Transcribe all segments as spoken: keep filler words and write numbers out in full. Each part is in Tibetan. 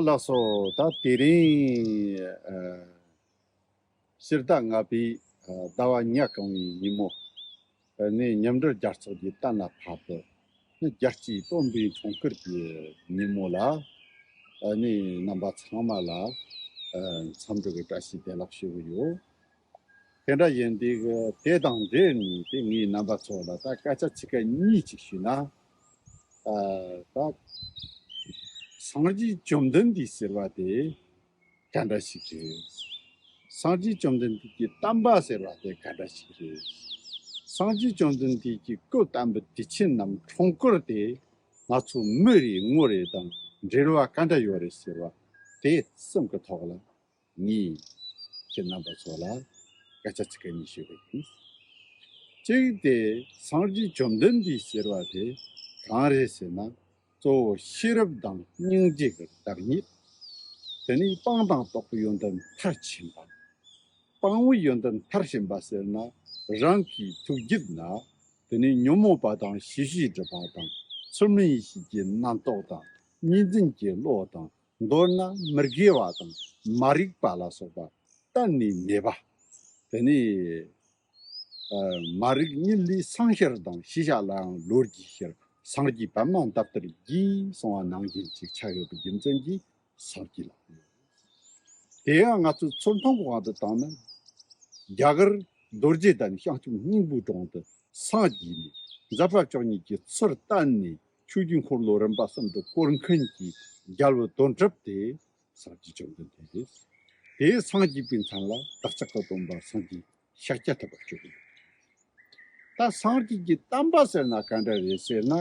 ལགས་སོ། ད་དེ་རིང་ཨ་ཕྱི་ཟླ་ལྔ་པའི་ཨ་ཟླ་བ་ཉ་གང་བའི་ཉིན་མོ་ཨ་ནི་མཉམ་འབྲེལ་རྒྱལ་ཚོགས་ཀྱིས་གཏན་ལ་ཕབ་པའི་ནི་རྒྱལ་སྤྱིའི་སྟོན་པའི་འཁྲུངས་སྐར་གྱི་ཉིན་མོ་ལ་ཨ་ནི་རྣམ་པ་ཚང་མ་ལ་ཨ་འཚམས་འདྲི་གི་བཀྲ་ཤིས་བདེ་ལེགས་ཞུ་གི་ཡོད། དེ་འདྲ་ཡིན་དུས་དེ་དང་འབྲེལ་ནས་དེ་ངས་རྣམ་པ་ཚོ་ལ་ད་སྐད་ཆ་ཚིག་ཁ་གཉིས་ཅིག་ཞུས་ན། ཨ་ད་སངས་རྒྱས་བཅོམ་ལྡན་འདས་ཟེར་བ་དེ་ག་འདྲ་ཞིག་རེད། སངས་རྒྱས་བཅོམ་ལྡན་འདས་ཀྱི་བསྟན་པ་ཟེར་བ་དེ་ག་འདྲ་ཞིག་རེད། སངས་རྒྱས་བཅོམ་ལྡན་འདས་ཀྱི་སྐུ་བལྟམས་པའི་དུས་ཆེན་ནམ་འཁྲུངས་སྐར་དེ་ང་ཚོ་མི་རེ་ངོ་རེ་དང་འབྲེལ་བ་ག་འདྲ་ཡོད་རེད་ཟེར་བ་དེ་གསུམ་གྱི་ཐོག་ལ། ངས་ཁྱེད་རྣམ་པ་ཚོ་ལ་སྐད་ཆ་ཚིག་ཁ་གཉིས་ཞུ་གི་ཡིན། གཅིག་དེ་སངས་རྒྱས་བཅོམ་ལྡན་འདས་ཟེར་བ་དེ་གང་རེད་ཟེར་ན། གཙོ་བོ་ཤེས་རབ་དང་སྙིང་རྗེ་གི་བདག་ཉིད། དེ་ནས་སྤངས་དང་རྟོགས་པའི་ཡོན་ཏན་མཐར་ཕྱིན་པ། སྤངས་པའི་ཡོན་ཏན་མཐར་ཕྱིན་པ་ཟེར་ན་རང་གི་ཐུགས་རྒྱུད་ན་དེ་ནས་ཉོན་མོངས་པ་དང་ཤེས་བྱའི་སྒྲིབ་པ་དང་ཚུལ་མིན་ཡིད་བྱེད་ཀྱི་རྣམ་རྟོག་དང་གཉིས་འཛིན་གྱི་བློ་དང་། མདོར་ན་མི་དགེ་བ་དང་མ་རིག་པ་ལ་སོགས་པ་གཏན་ནས་མེད་པ། དེ་ནས་ཨ་མ་རིག་ཉིད་ལས་སངས་ཤར་དང་ཤེས་བྱ་ལའང་ལོ་རྒྱུས་ཤར། སངས་རྒྱས་པདྨ་འདབ་ལྟར་རྒྱས་གསུངས་པ་ནང་བཞིན་ཅིག་ཆགས་ཡོད་པའི་རྒྱུ་མཚན་གྱིས་སངས་རྒྱས་ལ། དེ་ཡང་ང་ཚོས་ཚུར་མཐོང་གི་དབང་དུ་བཏང་ན། རྒྱ་གར་རྡོ་རྗེ་གདན་བྱང་ཆུབ་སྙིང་པོའི་དྲུང་དུ་སངས་རྒྱས་ནས་མཛད་པ་བཅུ་གཉིས་ཀྱི་ཚུལ་བསྟན་ནས་ཆོས་ཀྱི་འཁོར་ལོ་རིམ་པ་གསུམ་དུ་བསྐོར་མཁན་གྱི་རྒྱལ་བུ་དོན་གྲུབ་དེ་སངས་རྒྱས་བཅོམ་ལྡན་འདས་རེད། དེ་སངས་རྒྱས་པའི་མཚན་ལ་བདག་ཅག་གི་སྟོན་པ་སངས་རྒྱས་ཤཱཀྱ་ཐུབ་པ་བརྗོད་ཀྱི་ཡོད། ད་སངས་རྒྱས་ཀྱི་བསྟན་པ་ཟེར་ན་ག་འདྲ་རེད་ཟེར་ན།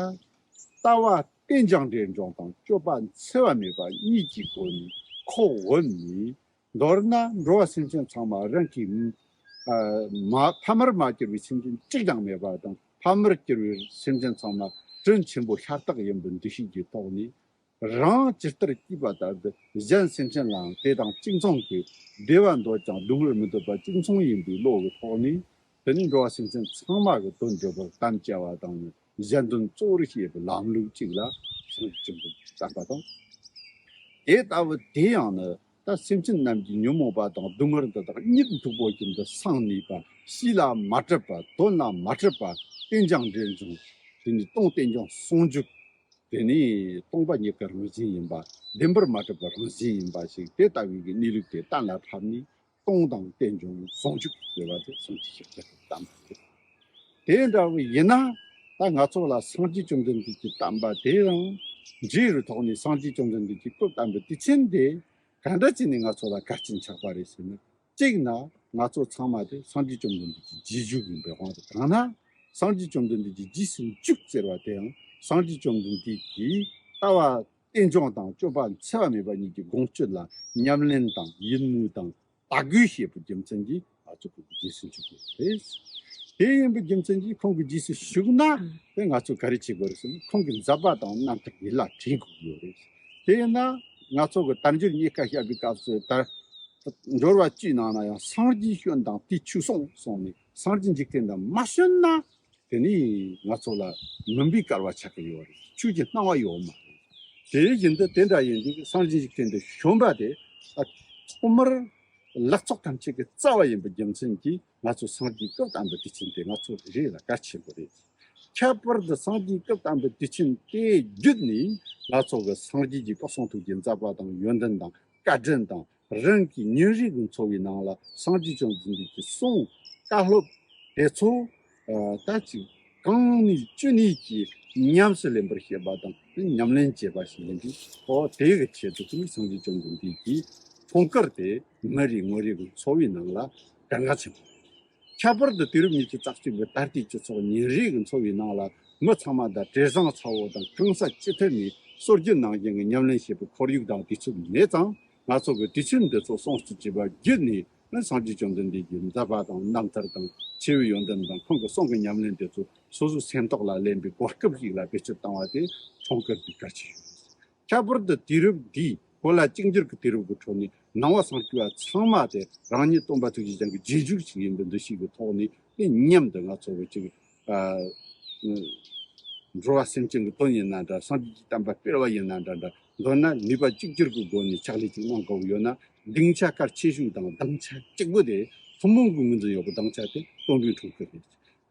ལྟ་བ་རྟེན་ཅིང་འབྲེལ་འབྱུང་དང་སྤྱོད་པ་འཚེ་བ་མེད་པ་གཉིས་ཀྱི་སྒོ་ནས་ཁོག་བུད་ནས། མདོར་ན་འགྲོ་བ་སེམས་ཅན་ཚང་མ་རང་གི་ཨ་མ་ཕ་མར་མ་གྱུར་བའི་སེམས་ཅན་གཅིག་ཀྱང་མེད་པ་དང་། ཕ་མར་གྱུར་བའི་སེམས་ཅན་ཚང་མ་དྲིན་ཆེན་པོ་ཤ་སྟག་ཡིན་པའི་འདུ་ཤེས་ཀྱི་ཐོག་ནས། རང་ཇི་ལྟར་སྐྱིད་པ་ལྟར་དུ་གཞན་སེམས་ཅན་ལའང་དེ་དང་གཅིག་མཚུངས་ཀྱི་བདེ་བ་འདོད་ཅིང་སྡུག་བསྔལ་མི་འདོད་པ་གཅིག་མཚུངས་ཡིན་པའི་བློ་གི་ཐོག་ནས། དེ་ནི་འགྲོ་བ་སེམས་ཅན་ཚང་མ་གི་དོན་སྒྲུབ་པར་དམ་བཅའ་བ་དང་། གཞན་དོན་གཙོ་བོར་བྱེད་པའི་ལམ་ལུགས་གཅིག་ལ་སངས་རྒྱས་བཅོམ་ལྡན་འདས་བསྟན་པ་དང་། དེ་ལྟ་བུ་དེ་ཡང་ནི་ད་སེམས་ཅན་རྣམས་ཀྱི་ཉོན་མོངས་པ་དང་སྡུག་བསྔལ་འདི་དག་གཉིད་འཐུག་པོ་བཞིན་དུ་སངས་ནུས་པ། ཕྱི་ལ་མ་གྲུབ་པ། དོན་ལ་མ་གྲུབ་པ། རྟེན་ཅིང་འབྲེལ་འབྱུང་། དེ་ནི་སྟོང་རྟེན་འབྱུང་ཟུང་འཇུག། དེ་ནི་སྟོང་པ་ཉིད་ཀྱི་རང་བཞིན་ཡིན་པ། བདེན་པར་མ་གྲུབ་པའི་རང་བཞིན་ཡིན་པ་ཞིག་དེ་ལྟ་བུའི་གི་གནས་ལུགས་དེ་གཏན་ལ་ཕབ་ནས། སྟོང་དང་རྟེན་འབྱུང་ཟུང་འཇུག་ཟེར་བ་དེ་སངས་རྒྱས་ཤཱཀྱ་ཐུབ་པའི་བསྟན་པ་རེད། དེ་འདྲ་བོ་ཡིན་ན། ད་ང་ཚོ་ལ་སངས་རྒྱས་བཅོམ་ལྡན་འདས་ཀྱི་བསྟན་པ་དེ་རང་འབྲས་བུའི་ཐོག་ནས་སངས་རྒྱས་བཅོམ་ལྡན་འདས་ཀྱི་སྐུ་བལྟམས་པའི་དུས་ཆེན་དེ་ག་འདྲ་བྱས་ནས་ང་ཚོ་ལ་གལ་ཆེན་ཆགས་པ་རེད་ཟེར་ན། གཅིག་ན་ང་ཚོ་ཚང་མ་དེ་སངས་རྒྱས་བཅོམ་ལྡན་འདས་ཀྱི་རྗེས་འཇུག་ཡིན་པའི་དབང་དུ་བཏང་ན། སངས་རྒྱས་བཅོམ་ལྡན་འདས་ཀྱི་རྗེས་སུ་འཇུག་ཟེར་བ་དེའང་སངས་རྒྱས་བཅོམ་ལྡན་འདས་ཀྱིས་ལྟ་བ་རྟེན་འབྱུང་དང་སྤྱོད་པ་འཚེ་བ་མེད་པ་གཉིས་ཀྱི་དགོངས་སྤྱོད་ལ་ཉམས་ལེན་དང་ཡིད་མོས་དང་དད་གུས་བྱེད་པའི་རྒྱུ་མཚན་གྱིས་ང་ཚོ་ཁོང་གི་རྗེས་སུ་འཇུག་དགོས་རེད། དེ་ཡིན་པའི་རྒྱུ་མཚན་གྱིས་ཁོང་གི་རྗེས་སུ་ཞུགས་ན་དེ་ང་ཚོས་ག་རེ་བྱེད་དགོས་རེད་ཟེར་ན། ཁོང་གི་མཛད་པ་དང་རྣམ་ཐར་ཡིད་ལ་དྲན་དགོས་ཀྱི་ཡོད་རེད། དེ་ཡིན་ན་ང་ཚོ་གི་དལ་འབྱོར་རྙེད་དཀའ་བཤད་པའི་སྐབས་སུ་ད་འབྱོར་བ་བཅུའི་ནང་ན་ཡང་སངས་རྒྱས་བྱོན་དང་དེ་ཆོས་གསུངས་གསུངས་ནས་སངས་རྒྱས་འཇིག་རྟེན་དུ་མ་བྱོན་ན། དེ་ནི་ང་ཚོ་ལ་མུན་པའི་བསྐལ་བ་ཆགས་ཀྱི་ཡོད་རེད། ཆོས་ཀྱི་སྣང་བ་ཡོད་མ་རེད། དེ་བཞིན་དུ་དེ་འདྲ་ཡིན་དུས་སངས་རྒྱས་འཇིག་རྟེན་དུ་བྱོན་པ་དེ་ད་ཐོག་མར་ལེགས་ཚོགས་ཐམས་ཅད་ཀྱི་རྩ་བ་ཡིན་པའི་རྒྱུ་མཚན་གྱིས་ང་ཚོ་སངས་རྒྱས་སྐུ་བལྟམས་པའི་དུས་ཆེན་དེ་ང་ཚོ་རེ་རེ་ལ་གལ་ཆེན་པོ་རེད། ཁྱད་པར་དུ་སངས་རྒྱས་སྐུ་བལྟམས་པའི་དུས་ཆེན་དེ་བརྒྱུད་ནས་ང་ཚོ་གི་སངས་རྒྱས་ཀྱི་སྐུ་གསུང་ཐུགས་ཀྱི་མཛད་པ་དང་ཡོན་ཏན་དང་བཀའ་དྲིན་དང་། རང་གི་ཉིན་རེ་གི་འཚོ་བའི་ནང་ལ་སངས་རྒྱས་བཅོམ་ལྡན་འདས་ཀྱི་གསུང་བཀའ་སློབ་དེ་ཚོ་ཨ་ད་ཅིག་གང་ནས་ཅི་ནས་ཀྱིས་ཉམས་སུ་ལེན་པར་བྱེད་པ་དང་ཉམས་ལེན་བྱེད་པ་ཞིག་ཡིན་དུས། ཨོ་དེ་གི་ཆེད་དུ་ཀྱང་སངས་རྒྱས་བཅོམ་ལྡན་འདས་ཀྱི་འཁྲུངས་སྐར་དེ་མི་རེ་ངོ་རེ་གི་འཚོ་བའི་ནང་ལ་གལ་འགངས་ཆེན་པོ། ཁྱད་པར་དུ་དུས་རབས་ཉི་ཤུ་རྩ་གཅིག་པའི་ད་ལྟའི་སྤྱི་ཚོགས་ཉིན་རེ་གི་འཚོ་བའི་ནང་ལ་མི་ཚང་མ་དང་བྲེལ་ཟིང་ཚ་བོ་དང་གང་ས་ཅི་ཐད་ནས་སྲོལ་རྒྱུན་ནང་བཞིན་གྱི་ཉམས་ལེན་བྱེད་པའི་ཁོར་ཡུག་དང་དུས་ཚོད་མེད་ཙང་། ང་ཚོ་གི་དུས་ཆེན་འདི་ཚོ་སྲུང་བརྩི་བྱས་པ་བརྒྱུད་ནས་ནི་སངས་རྒྱས་བཅོམ་ལྡན་འདས་ཀྱི་མཛད་པ་དང་རྣམ་ཐར་དང་ཆེ་བའི་ཡོན་ཏན་དང་ཁོང་གི་གསུང་གི་ཉམས་ལེན་དེ་ཚོ་སོ་སོའི་སེམས་ཐོག་ལ་ལེན་པའི་གོ་སྐབས་ཤིག་ལ་བེད་སྤྱོད་བཏང་བ་དེ་འཁྲུངས་སྐར་འདི་གལ་ཆེ་ཤོས་རེད། ཁྱད་པར་དུ་དུས་རབས་འདིའི་གོ་ལ་གཅིག་འགྱུར་གྱི་དུས་རབས་ཀྱི་ཁྲོད་ནས་ནང་པ་སངས་རྒྱས་པ་ཚང་མ་དེ་རང་ཉིད་སྟོན་པ་ཐུགས་རྗེ་ཅན་གྱི་རྗེས་འཇུག་ཅིག་ཡིན་པའི་འདུ་ཤེས་ཀྱི་ཐོག་ནས་དེ་མཉམ་དུ་ང་ཚོ་གི་ཅིག་ཨ་འགྲོ་བ་སེམས་ཅན་གྱི་དོན་ཡིན་ན་འདྲ། སངས་རྒྱས་ཀྱི་བསྟན་པ་སྤེལ་བ་ཡིན་ན་འདྲ་འདྲ། མདོར་ན་ནུས་པ་གཅིག་གྱུར་གྱི་སྒོ་ནས་ཕྱག་ལས་ཅིག་གནང་དགོས་ཡོད་ན། སྡིངས་ཆ་གལ་ཆེ་ཤོས་དང་སྡིངས་ཆ་གཅིག་པུ་དེ། ཐུན་མོང་གི་ངོས་འཛིན་ཡོད་པའི་སྡིངས་ཆ་དེ་སྟོན་པའི་འཁྲུངས་སྐར་རེད།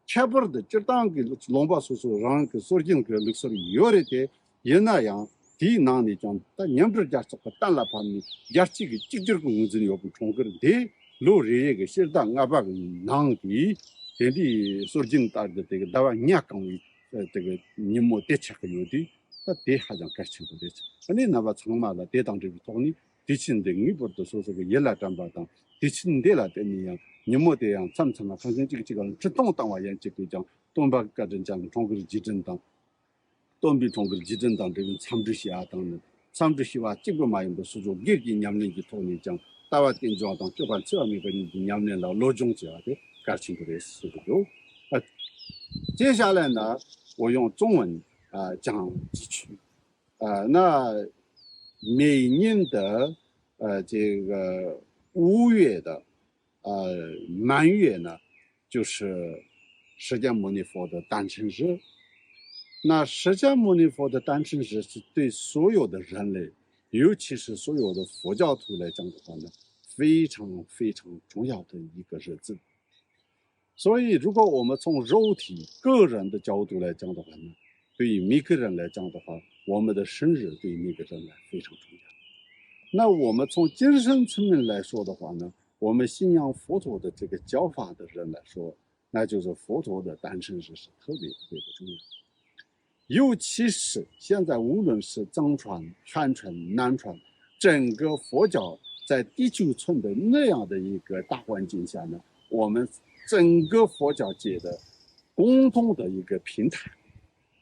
ཁྱད་པར་དུ་སྤྱིར་བཏང་གི་ལུགས་ལུང་པ་སོ་སོ་རང་གི་སྲོལ་རྒྱུན་གྱི་ལུགས་སྲོལ་ཡོད་རེད་དེ། ཡིན་ན་ཡང་དེའི་ནང་ནས་ཀྱང་ད་མཉམ་འབྲེལ་རྒྱལ་ཚོགས་ཀྱིས་གཏན་ལ་ཕབ་ནས་རྒྱལ་སྤྱི་གི་གཅིག་གྱུར་གྱི་ངོས་འཛིན་ཡོད་པའི་འཁྲུངས་སྐར་འདི་ལོ་རེ་རེ་གི་ཕྱི་ཟླ་ལྔ་པ་གི་ནང་གི་དེ་འདྲའི་སྲོལ་རྒྱུན་ལྟར་གྱི་དེ་གི་ཟླ་བ་ཉ་གང་བའི་དེ་གི་ཉིན་མོ་དེ་ཆགས་ཀྱི་ཡོད་དུས། ད་དེ་ཧ་ཅང་གལ་ཆེན་པོ་རེད། ཨ་ནི་རྣམ་པ་ཚང་མ་ལ་དེ་དང་འབྲེལ་བའི་ཐོག་ནས། དུས་ཆེན་འདི་ངེས་པར་དུ་སོ་སོ་གི་ཡིད་ལ་དྲན་པ་དང་། དུས་ཆེན་འདི་ལ་བརྟེན་ནས་ཡང་ཉིན་མོ་དེ་ཡང་མཚམས་མཚམས་ལ་ཁང་ཚན་གཅིག་གཅིག་ལ་འཁྲུན་གཏོང་བཏང་བ་ཡན་ཆད་ཀྱིས་ཀྱང་སྟོན་པ་བཀའ་དྲིན་ཅན་འཁྲུངས་སྐར་རྗེས་དྲན་དང་། སྟོན་པའི་འཁྲུངས་སྐར་རྗེས་དྲན་དང་འབྲེལ་བའི་འཚམས་འདྲི་ཞུ་བ་དང་ནི། འཚམས་འདྲི་ཞུ་བ་གཅིག་པུ་མ་ཡིན་པར་སོ་སོ་སྒེར་གྱི་ཉམས་ལེན་གྱི་ཐོག་ནས་ཀྱང་ལྟ་བ་རྟེན་འབྱུང་དང་སྤྱོད་པ་འཆི་བ་མེད་པ་གཉིས་ཀྱི་ཉམས་ལེན་ལ་བློ་སྦྱོང་བྱེད་པ་དེ་གལ་ཆེན་པོ་རེད་ཟེར་གྱི་འདུག་ཨ། 接下来呢，我用中文啊讲几句。 啊，那每年的呃这个五月的呃满月呢，就是释迦牟尼佛的诞辰日。那释迦牟尼佛的诞辰日是对所有的人类，尤其是所有的佛教徒来讲的话呢，非常非常重要的一个日子。所以，如果我们从肉体个人的角度来讲的话呢，对于每个人来讲的话，我们的生日对于每个人来非常重要。那我们从精神层面来说的话呢，我们信仰佛陀的这个教法的人来说，那就是佛陀的诞生日是特别特别的重要。尤其是现在，无论是藏传、汉传、南传，整个佛教在地球村的那样的一个大环境下呢，我们整个佛教界的共同的一个平台，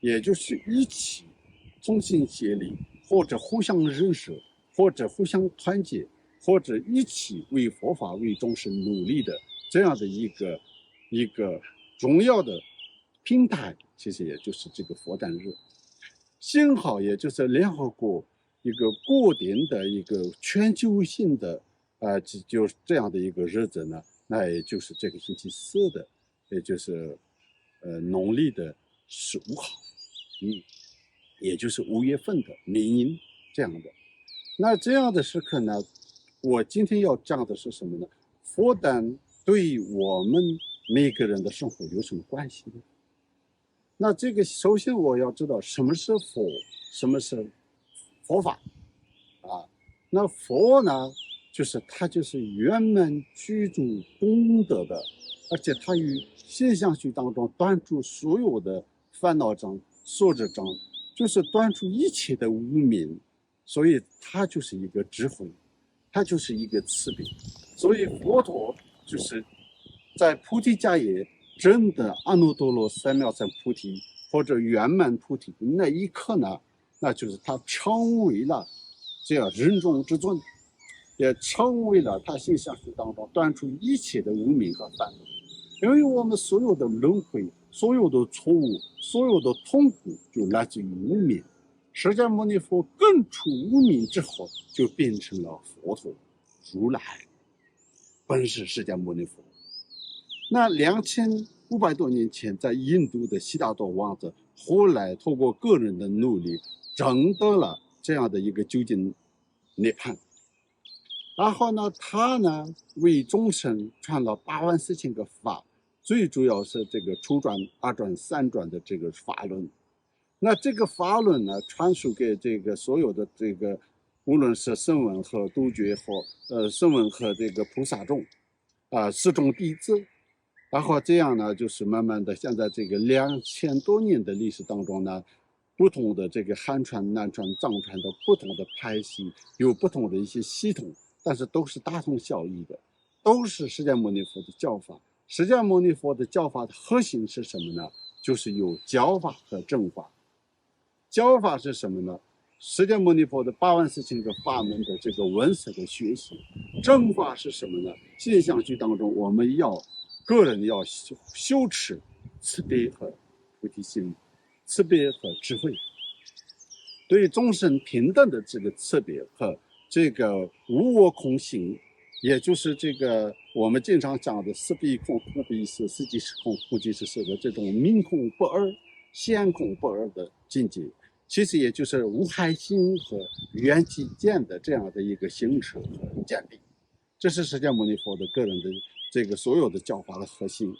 也就是一起同心协力，或者互相认识，或者互相团结，或者一起为佛法、为众生努力的这样的一个一个重要的平台，其实也就是这个佛诞日。幸好，也就是联合国一个固定的一个全球性的啊，就就这样的一个日子呢，那也就是这个星期四的，也就是呃农历的十五号，嗯，也就是五月份的每年这样的。那这样的时刻呢，我今天要讲的是什么呢？佛诞对于我们每个人的生活有什么关系呢？那这个首先我要知道什么是佛，什么是佛法啊？那佛呢，就是它就是圆满具足功德的，而且它于现象学当中断除所有的烦恼障、所执障，就是断除一切的无明。所以它就是一个智慧，它就是一个慈悲。所以佛陀就是在菩提迦叶证得阿耨多罗三藐三菩提或者圆满菩提的那一刻呢，那就是他成为了这样人中之尊，也成为了他现象学当中断除一切的无明和烦恼。因为我们所有的轮回、所有的错误、所有的痛苦，就来自于无明。释迦牟尼佛根除无明之后，就变成了佛陀、如来，本是释迦牟尼佛。那两千五百多年前，在印度的悉达多王子，后来通过个人的努力，证得了这样的一个究竟涅槃。然后呢，他呢为众生传了八万四千个法，最主要是这个初转、二转、三转的这个法轮。那这个法轮呢，传授给这个所有的这个，无论是声闻和独觉和呃声闻和这个菩萨众，啊、四众弟子。然后这样呢，就是慢慢的，现在这个两千多年的历史当中呢，不同的这个汉传、南传、藏传的不同的派系，有不同的一些系统，但是都是大同小异的，都是释迦牟尼佛的教法。释迦牟尼佛的教法的核心是什么呢？就是有教法和证法。教法是什么呢？释迦牟尼佛的八万四千个法门的这个文字的学习。证法是什么呢？现象学当中，我们要个人要修修持慈悲和菩提心，慈悲和智慧，对众生平等的这个慈悲和这个无我空性，也就是这个我们经常讲的色即空，空即是色，色即是空，空即是色的这种明空不二、显空不二的境界。其实也就是无害心和缘起见的这样的一个行持和建立，这是释迦牟尼佛的个人的这个所有的教法的核心。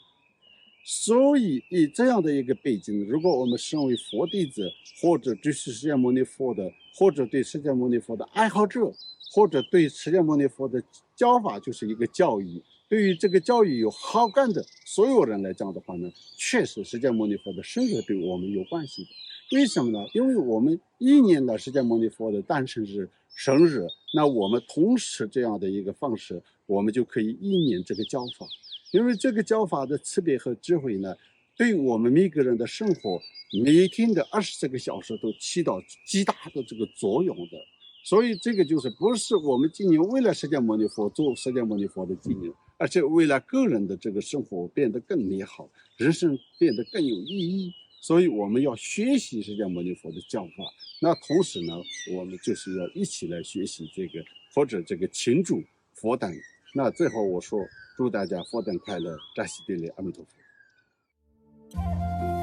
所以，以这样的一个背景，如果我们身为佛弟子，或者就是释迦牟尼佛的，或者对释迦牟尼佛的爱好者，或者对释迦牟尼佛的教法就是一个教义，对于这个教义有好感的所有人来讲的话呢，确实释迦牟尼佛的生日对我们有关系的。为什么呢？因为我们一年的释迦牟尼佛的诞生日、生日，那我们同时这样的一个方式，我们就可以一年这个教法。因为这个教法的慈悲和智慧呢，对我们每个人的生活，每一天的二十四个小时都起到极大的这个作用的。所以这个就是不是我们今年为了释迦牟尼佛做释迦牟尼佛的纪念，而且为了个人的这个生活变得更美好，人生变得更有意义。所以我们要学习释迦牟尼佛的教法。那同时呢，我们就是要一起来学习这个或者这个勤住佛灯。那最后我说，祝大家佛灯快乐，扎西德勒，阿弥陀佛。